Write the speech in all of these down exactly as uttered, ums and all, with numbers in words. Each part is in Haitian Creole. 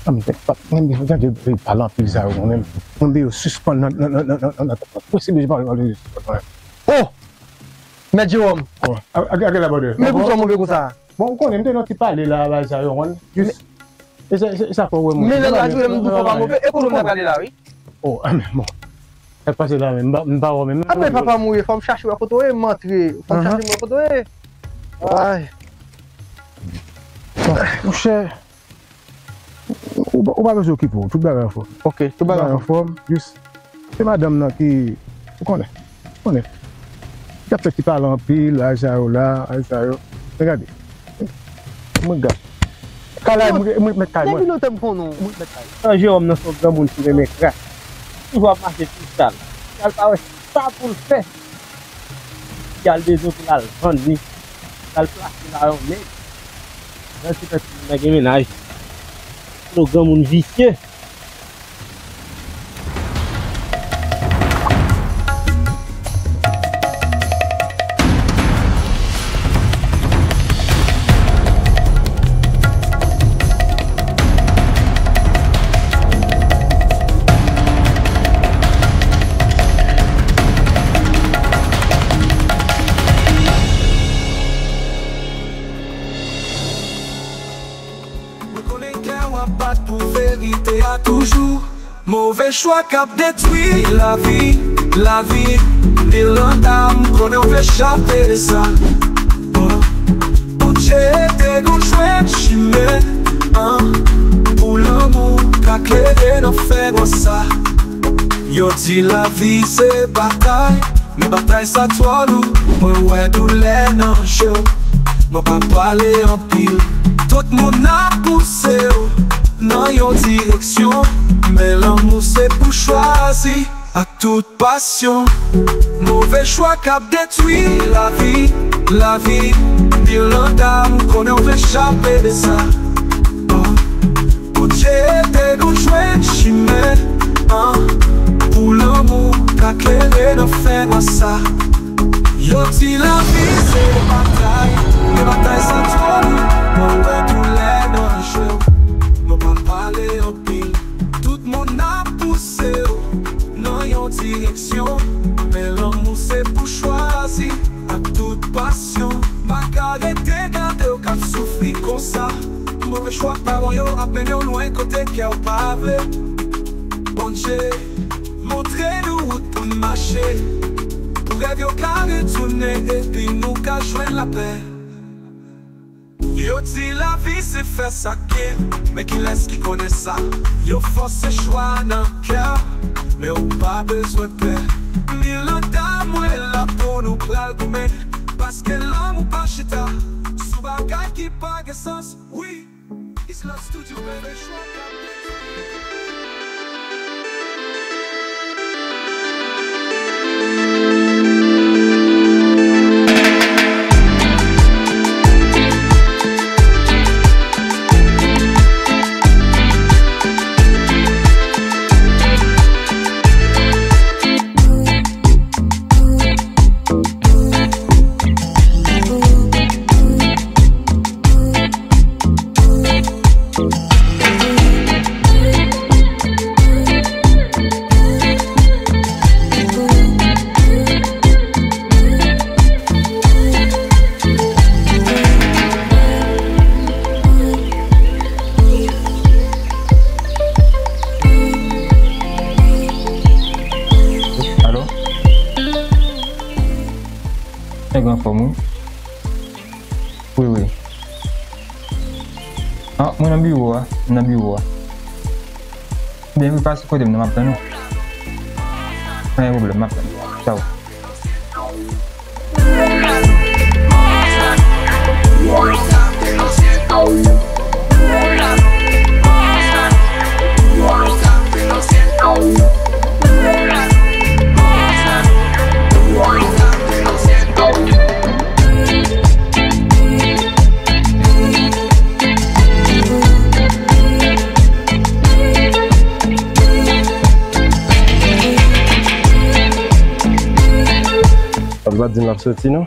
An, men, pa, men, men, gade, gade, pale anpil sa yo, mwen menm. Mwen, yo sispann nan, nan, nan, nan, nan, nan, nan, posib, yo pa, yo sispann, mwen. Oh! Mèt Jewòm! Oh, a, a, a, gade la, brother. Men poukisa w move konsa? Bon, ou konnen, m te nan ti pale la, bagay sa yo, konn. Jis, e sa, e sa, e sa fè w wè mwen. Men lè l la jwe, m di w fò pa move, e kote m ta prale la, wi? Oh, a, men, bon. Sa k pase la menm? M pa, m pa wè menm. A, men papa m ou ye, fò m chache wè kote w ye, m antre. Fò m chache m wè kote w ye. Ay. Monchè, ou pa, ou pa bezwen okipe w, tout bagay anfòm. Ok, tout bagay anfòm. Jis, se madanm nan ki, ou konnen, ou konnen. Li ap fè ti pale anpil, ay sa yo la, ay sa yo. Men gade. Mwen gad. Kalay, mwen, mwen met kay mwen. Depi lontan m konnen w. Mwen met kay. Tan Jewòm nan se yon granmoun ki renmen krak. Toujou ap mache tou sal. Sal pa wè sa pou l fè. Li al bezwen pou l al vann li. L al plase la yon nèg. Nan ti fè timoun nan gen mennaj. Yon granmoun visye. Mwen konnen kè w ap bat pou verite a toujou. Move chwa k ap detwi lavi, lavi. Mirlanda, m konnen w vle chape de sa. Oh, Bondye te gon jwenn chimen, an, pou lanmou ka klere nan fènwa sa. Yo di lavi se batay, men batay sa twò lou. Mwen wè doulè nan je w. Mwen pa pale anpil. Tout moun ap pouse w nan yon direksyon, men lanmou se pou chwazi ak tout pasyon. Move chwa k ap detwi lavi, lavi. Mirlanda, m konnen w vle chape de sa. Oh. Bondye ede nou jwenn chimen, an, pou lanmou ka klere nan fènwa sa. Yo di lavi se batay, men batay sa twò lou. Mwen wè doulè nan je w. Mwen pa pale anpil. Tout moun ap pouse w nan yon direksyon, men lanmou se pou chwazi ak tout pasyon. Pa ka rete gade w k ap soufri konsa. Move chwa pawòl yo ap mennen w lwen kote kè w pa vle. Bondye montre nou wout pou n mache, pou rèv yo ka retounen epi nou ka jwenn lapè. Yo di lavi se fè sa k byen, men kilès ki konnen sa? Yo fòse chwa nan kè w, men ou pa bezwen pè. Mirlanda, mwen la pou nou pral goumen, paske lanmou pa chita sou bagay ki pa gen sans. Wi, Isla Studio, bebe, chwa k ap detwi. Alo? Nèg anfòm, wi. Wi, wi. An, mwen nan biwo a, mwen nan biwo a. Byen, wi, pase kote m nan, m ap tann ou. Pa gen pwoblèm, m ap tann ou. Tchaw. Papa pa di m l ap soti, non.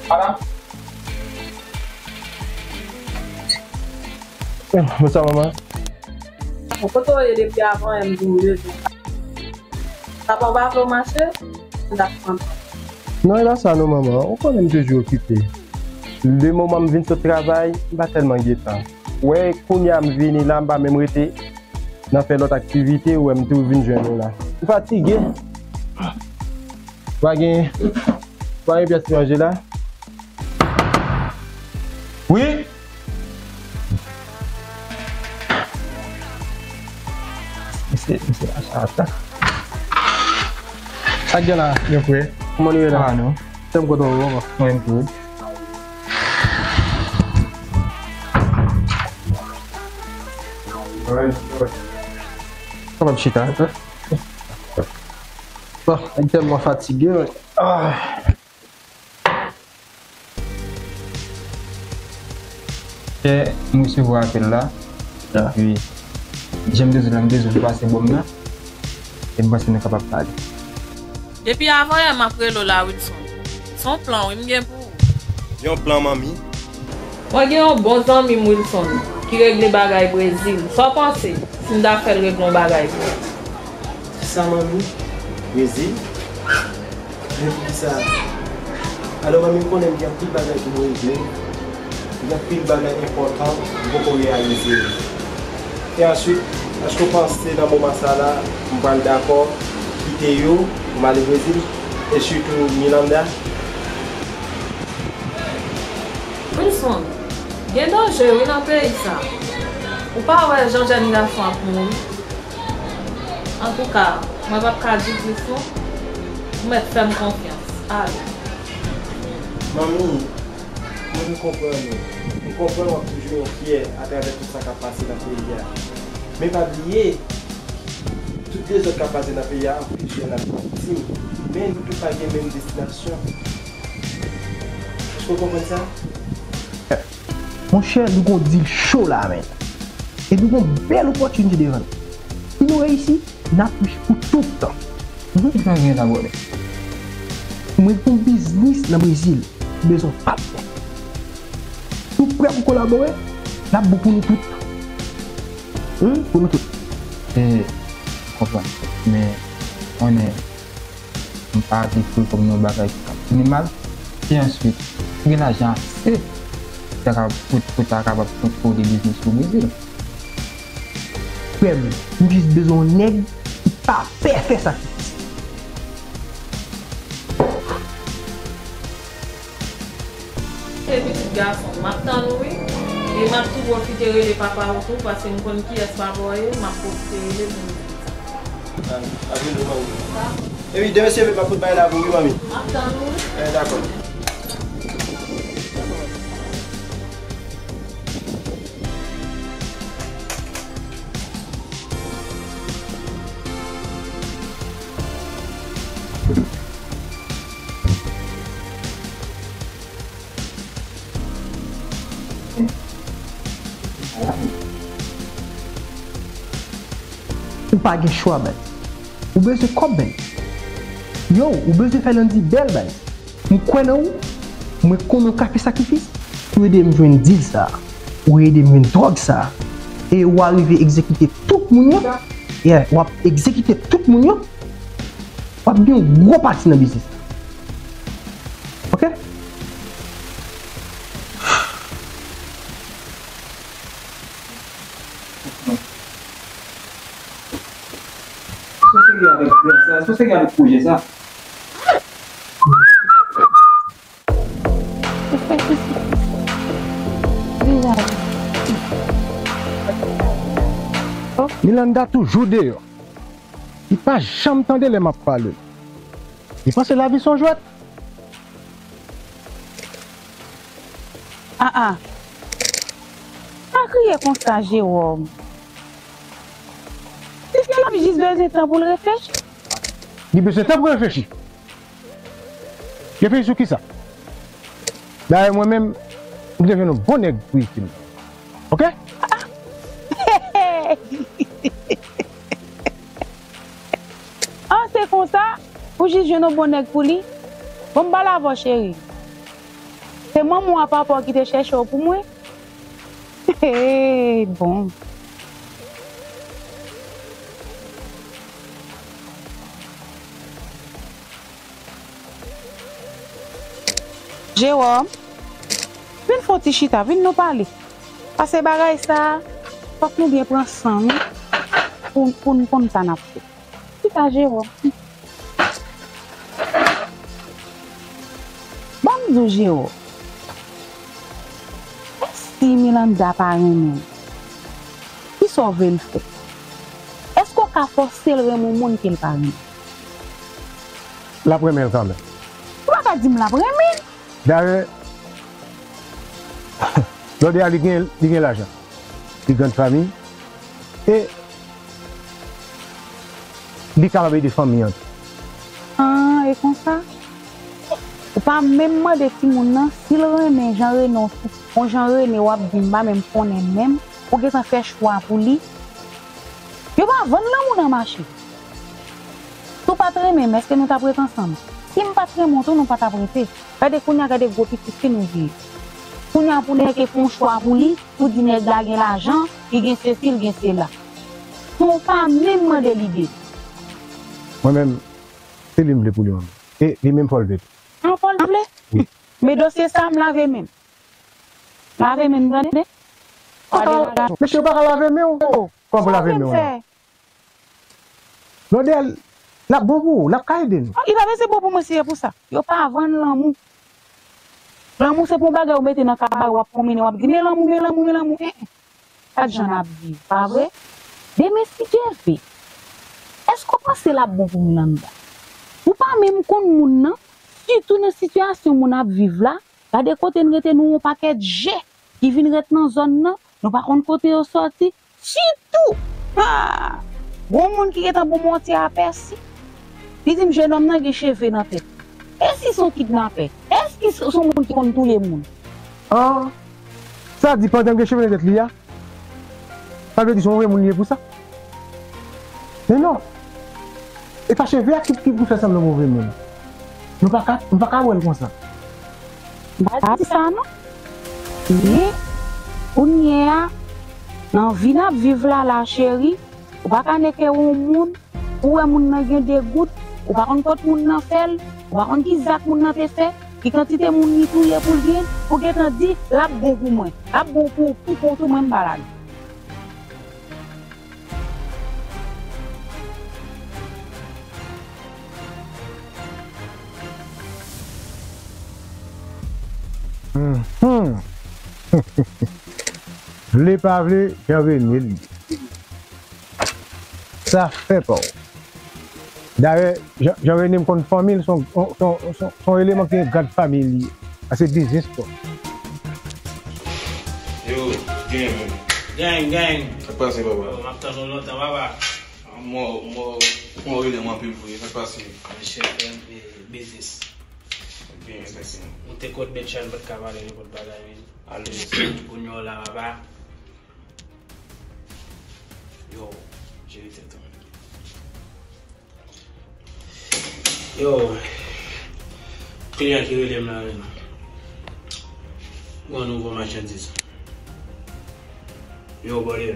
Madam. Bonswa, manman. Bon, kote w ye depi avan yè m di w leve? Papa w pa vle w mache? M t ap pran. Non, e pa sa non, manman. Ou konnen m toujou okipe. Le moman m vin sot travay, m pa tèlman gen tan. Wè, kounye a m vini la, m pa menm rete nan fè lòt aktivite, ou wè m tou vin jwenn ou la. M fatige. Pa gen, pa gen pyès manje la? Wi. Misye, misye la chat la. Sa k gen la, yo frè? Kòman nou ye la? Sa va, non? Tèm kote w ye, papa? Mwen good. Kapab chita. Bon, m tèlman fatige, men. Ah. Chè, m resevwa apèl la. Ya. Epi, jan m te di w la, m te di w pou pase bò m nan. E m panse nou kapab pale. Depi avanyè m ap rele w la, Wilson. Se yon plan, wi, m gen pou ou. Yon plan, manmi? Mwen gen yon bon zanmi m, Wilson, ki regle bagay Brezil. Sa w panse si m ta fè l regle yon bagay pou ou? Kisa, manmi? Brezil? Men poukisa? Alò, manmi, m konnen m gen anpil bagay pou m regle. M gen anpil bagay enpòtan m poko reyalize yo. E answit, èske w panse nan moman sa la, m pral dakò kite yo pou m ale Brezil? E sitou Mirlanda? Wilson, gen danje wi nan peyi sa. Ou pa wè jan jèn gason ap mouri? Antouka, mwen p ap ka di plis non. Ou mèt fè m konfyans. Ale. Manmi, mwen m konprann ou. M konprann w ap toujou enkyè atravè tout sa k ap pase nan peyi a. Men pa bliye, tout dezòd k ap pase nan peyi a, anpil jèn ap viktim. Men nou tout pa gen menm destinasyon. Èske w konprann sa? Monchè, nou gon dil cho la, men. E nou gon bèl opòtinite devan nou. Si nou reyisi, n ap rich pou tout tan. Mhm. Kisa gen la, brother? Mwen gon biznis nan Brezil. M bezwen patnè. Si w prè pou kolabore, l ap bon pou nou tout. Hmm? Pou nou tout. E, m konprann. Men, konnen, m pa vle fè kòm yon bagay ki ka fini mal. E answit, ou gen lajan ase pou ta ka, pou, pou ta kapab kontwole biznis ou Brezil. Frè m, m jis bezwen yon nèg ki pa pè fè sakrifis. Se pitit gason m, m ap tann ou wi. E m ap tou pwofite rele papa w tou, paske m konn kiyès papa w ye, m ap pwofite rele pou m di l sa. Ah, ap rele w, manmi. Epi, demen se m ap fout bay la pou wi, manmi. M ap tann ou wi. Eh, dakò. Ou pa gen chwa, Bens. Ou bezwen kòb, Bens. Yo, ou bezwen fè Landy bèl, Bens. M kwè nan ou. Mwen konnen w ka fè sakrifis. Ou ede m jwenn dil sa. Ou ede m jwenn dwòg sa. E w a rive egzekite tout moun yo. Yeah, w ap egzekite tout moun yo. W ap gen yon gwo pati nan biznis la. Ok? Sa w serye avèk plan sa? Sa w serye avèk pwojè sa? Mirlanda toujou deyò. Li pa janm tande lè m ap pale. Li panse lavi se yon jwèt. Ah, ah. Pa kriye konsa, Jewòm. Tifi a ap jis bezwen tan pou l reflechi. Li bezwen tan pou reflechi. Reflechi sou kisa? Dayè, mwen menm, m te jwenn yon bon nèg pou Ikim. Ok? Ah, se konsa? Ou jis jwenn yon bon nèg pou li? Bon, m pale avè w, cheri. Se manman w a papa w ki te chèche w pou mwen? Hey, bon. Jewòm, vin fè yon ti chita, vin nou pale. Pase bagay sa, fòk nou byen pran san nou pou, pou n konn sa n ap fè. Chita, Jero. Ban m di w, Jero. E si Milanda pa renmen l? Kisa w vle l fè? Èske w ka fòse l renmen yon moun ke l pa renmen? L ap renmen l kanmenm. Ou pa ka di m l ap renmen l. Dayè, Lòdè a, li gen, li gen lajan. Li grann fanmi. E li kapab ede fanmi an tou. Ah, e konsa? Ou pa menm mande timoun nan si l renmen Jean René, yon Jean René w ap di m pa menm konnen menm, ou gentan fè chwa pou li. Yo pa vann lanmou nan mache. Si w pa t renmen m, èske nou t ap ret ansanm? Si m pa t renmen w tou, nou pa t ap rete. Gade kounye a, gade gwo pitit fi nou vin ye. Kounye a pou nèg fè yon chwa pou li, pou di nèg la gen lajan, li gen sesi, li gen sela. Si w pa menm mande l ide. Mwen menm, se li m vle pou li menm. E li menm fò l vle tou. An fò l vle? Wi. Men dosye sa, m lave men m. Lave men m, tande? Mesye, ou pa ka lave men w. Kòman pou lave men w la? Blondèl, l ap bon pou ou, l ap ka ede nou. Li pa bezwen bon pou mwen si se pou sa. Yo pa vann lanmou. Lanmou se pou yon bagay ou mete nan kabarè, w ap pwonmennen, w ap di, "Men lanmou, men lanmou, men lanmou." Eh, eh. Gad jan n ap viv, pa vre? Demen, si Dye vle, èske w panse l ap bon pou Milanda? Ou pa menm konn moun nan, sitou nan sitiyasyon moun ap viv la, gade kote n rete, nou yon pakèt je ki vin ret nan zòn nan, nou pa konn kote yo sòti, sitou, ha! Gon moun ki gentan ban m yon ti apèsi. Li di m jenòm nan gen cheve nan tèt. E si se yon kidnapè? Èske se, se yon moun ki konn touye moun? Ah, sa di pandan l gen cheve nan tèt li a, sa vle di se yon move moun li ye pou sa? Men non. E pa cheve a ki, ki pou fè sanble move moun. Nou pa ka, nou pa ka wè l konsa. M pa di sa non. Men, kounye a, nan vi n ap viv la, la cheri, ou pa ka neke yon moun, ou wè moun nan gen degout, ou pa konn kot moun nan fè l, ou pa konn ki zak moun nan te fè, ki kantite moun li touye pou l gen, ou gentan di, l ap bon pou mwen, l ap bon pou, pou kont ou, mwen m pa ladan. Mhm. Vle pa vle, Jean René li. Sa fè pa w. Dayè, Jean, Jean René, m konn fanmi l, se yon, se yon, se yon, se yon eleman ki gen gad fanmi li. Sa se biznis tou. Yo, gang. Gang, gang. Sa k pase, papa? Yo, m ap tann ou lontan, papa. Mò, mò, mò rele m anpil vre, sa k pase? Monchè, frè m, e, biznis. Byen, mèsi. Ou te kot Betchan, pa t ka pale nenpòt bagay, men. Ale. Kounye a la, papa. Yo, jere tèt ou. Yo, kliyan ki rele m la menm. Gon nouvo machandiz. Yo, bòdè.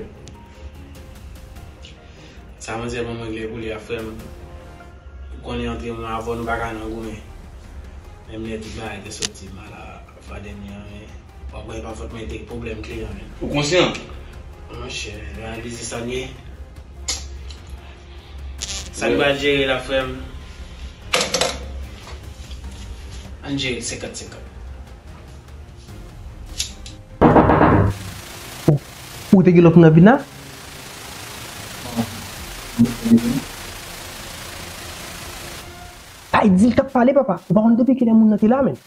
Sa manzè ban m regle pou li a, frè m. Ou konnen antre mwen avè w, nou pa ka nan goumen. Menm lè tout bagay te soti mal a fwa dènye an, men w ap wè e pa fòt mwen, te pwoblèm kliyan, men. Ou konsyan? Monchè, men biznis sa n ye. Sa n pral jere la, frè m? Ann jere senkant senkant. Ou, ou te gen lòt moun nan vin la? Ay, di l t ap pale, papa. Ou pa konn depi kilè moun nan te la, menm.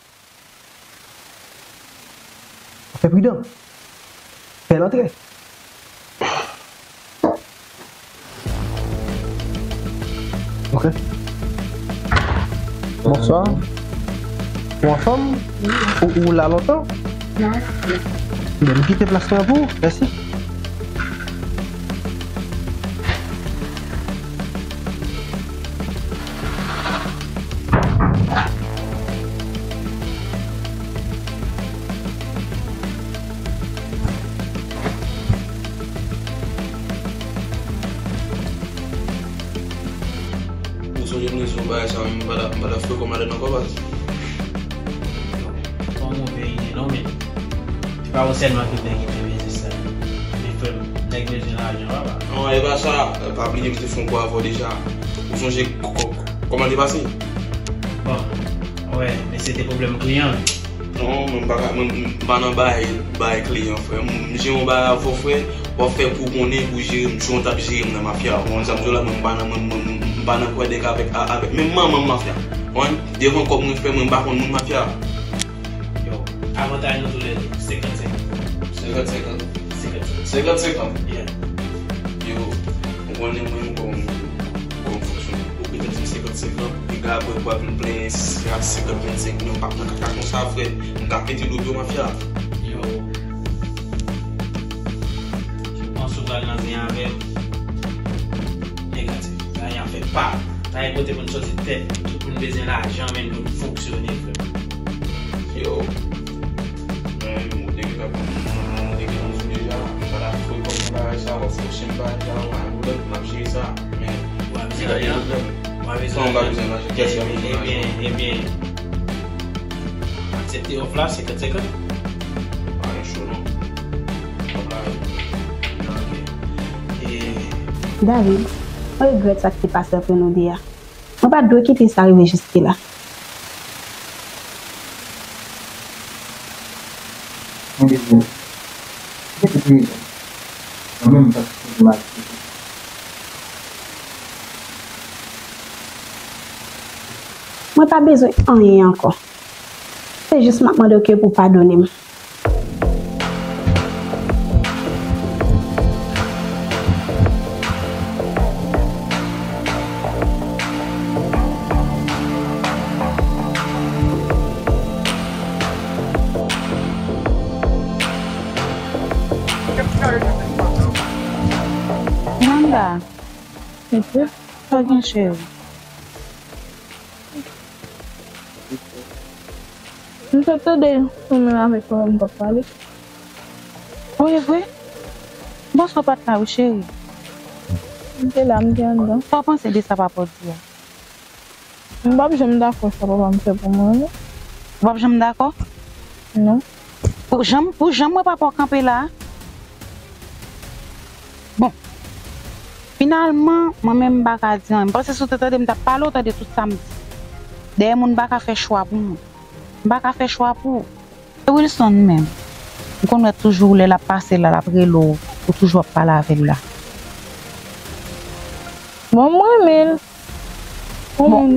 Fè pridan. Fè l antre. Ok. Bonswa. Ou anfòm? Ou, ou la lontan? Non. Byen, m kite plas mwen pou ou. Mèsi. Bagay sa menm, m pa ta, m pa ta frekant madanm nan ankò, baz. Yo, se pa yon move ide non, men se pa ou sèlman ki vle kite biznis la. Men frè m, nèg bezwen lajan, papa. Non, e pa sa, pa bliye m te fè yon kou avè w deja. Ou sonje kò-, kò-, kòman l te pase? Bon, wè, men se te pwoblèm kliyan. Non, mwen m pa ka, mwen m pa nan bay, bay kliyan, frè. M, m jere yon bagay avè w, frè. W ap fè kou konnen pou jere m, jan w t ap jere m nan mafya. Ou konprann sa m di w la, mwen m pa nan, mwen, mwen, mwen m pa nan kwè dèk avèk, a, avèk menm manman m mafya. Ou konprann? Devan kòb mwen, frè, mwen m pa konn moun mafya. Yo, avantaj nou toulède, senkant senkant. Senkant senkant. Senkant senkant. Senkant senkant. Yeah. Yo, ou konnen mwen kòm, kòm fonksyonè. Ou petèt di m senkant senkant, piga apre w ap vin plenyen si se ap senkant vennsenk, men m p ap nan kaka konsa, frè. M ka pete do pye w mafya. Yo. Ou panse w pral nan zen avè m? Negatif. Sa yon afè pa. Pa gen kote pou n soti tèt. Tout moun bezwen lajan, men nou fonksyone, frè. Yo. Men, ou te gentan, ou te gentan di deja, m pa ta frekant nan bagay sa, w ap fòse m bagay sa, w pa gen pwoblèm, m ap jere sa. Men, w pa bezwen lajan. W pa bezwen lajan. San w pa bezwen lajan, kiyès ki ap bezwen lajan? Ebyen, ebyen, aksepte òf la, senkant senkant. Pa gen cho non. Òf la, wi. Ok. E David, mwen regrèt sa k te pase antre nou de a. Mwen pa t dwe kite sa rive jiske la. Mwen dezoule. Mwen te priyè. Mwen menm, m pa t sipoze mal. Mwen pa bezwen anyen ankò. Se jis m ap mande w ke pou w padone m. Wanda. Mesye, sa gen cheri? M te tande ou menm avèk papa m t ap pale. O, e vre? M panse w pa t la wi, cheri. M te la, m te anndan. Sa w panse de sa papa w di a? M p ap janm dakò sa papa m fè pou mwen, non. Ou p ap janm dakò? Non. Pou jan, pou jan m wè papa w kanpe la a? Bon. Finalman, mwen menm m pa ka di anyen. M panse si w te tande m t ap pale w, tande tout sa m di. Dèyè moun pa ka fè chwa pou moun. M pa ka fè chwa pou ou. E Wilson menm, m konn wè toujou lè l ap pase la, l ap rele w, ou toujou ap pale avè l la. Bon, m renmen l. Yon moun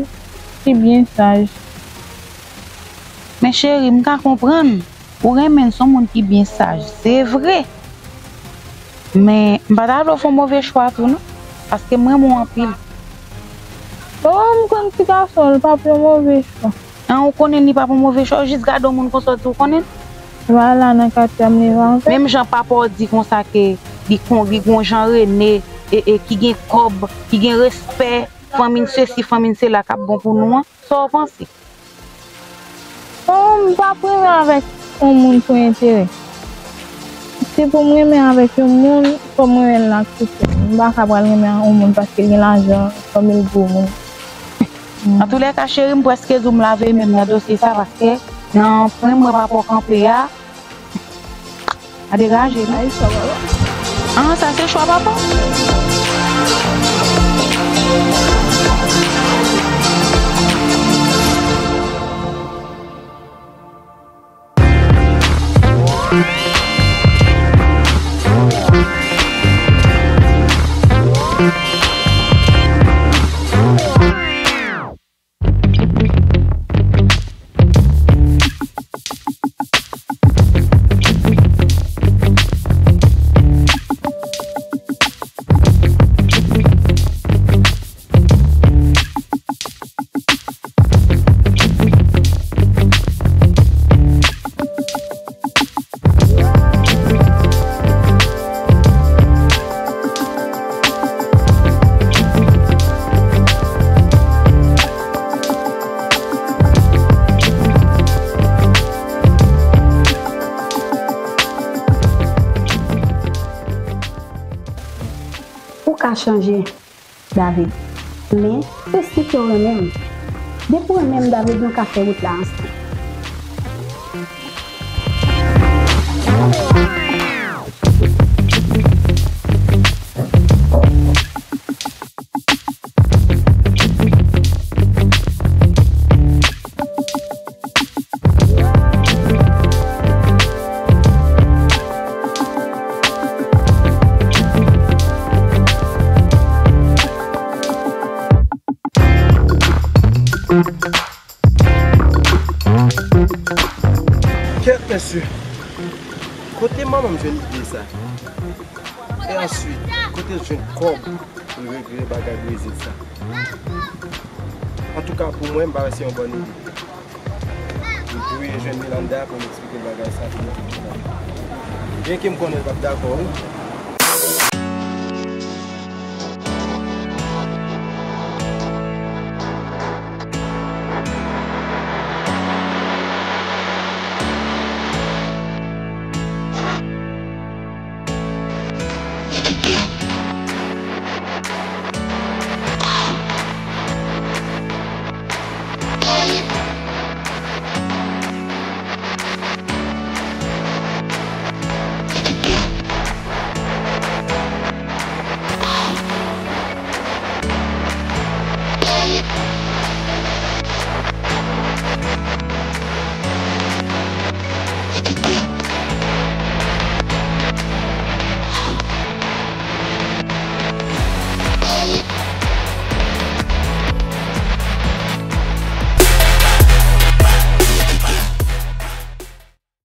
ki byen saj. Men cheri, m ka konprann. Ou renmen l, se yon moun ki byen saj, se vre. Men, m pa ta vle w fè yon move chwa tou, non. Paske m renmen w anpil. Bon, m konn ti gason, l p ap yon move chwa. An, ou konnen li p ap yon move chwa, ou jis gade yon moun konsa, ou di ou konnen l. Vwala, nan katye a m leve avè l. Menm jan papa w di konsa ke li kon, li gon jan Rene, e, e, ki gen kòb, ki gen respè, fanmi n sesi, fanmi n sela k ap bon pou nou an. Sa w panse? Bon, m p ap renmen avèk yon moun pou enterè. Si pou m renmen avèk yon moun, fò m renmen l nan tout kè m. M pa ka pral renmen yon moun paske l gen lajan, fanmi l gwo moun. Antoulèka, cheri, m prèske di w m lave men m nan dosye sa, paske nan pwen m wè papa w kanpe a, a degaje, non? An, sa se chwa papa w. Ou ka chanje, David, men se si ke w renmen m. Depi w renmen m, David, nou ka fè wout la ansanm. Kèt, mesye. Kote manman m jwenn ide sa? E answit, kote l jwenn kòb pou l regle bagay Brezil sa? Antouka, pou mwen, m pa wè se yon bòn ide. M dwe jwenn Milanda pou m eksplike l bagay sa pou li. Byenke m konnen l p ap dakò, wi.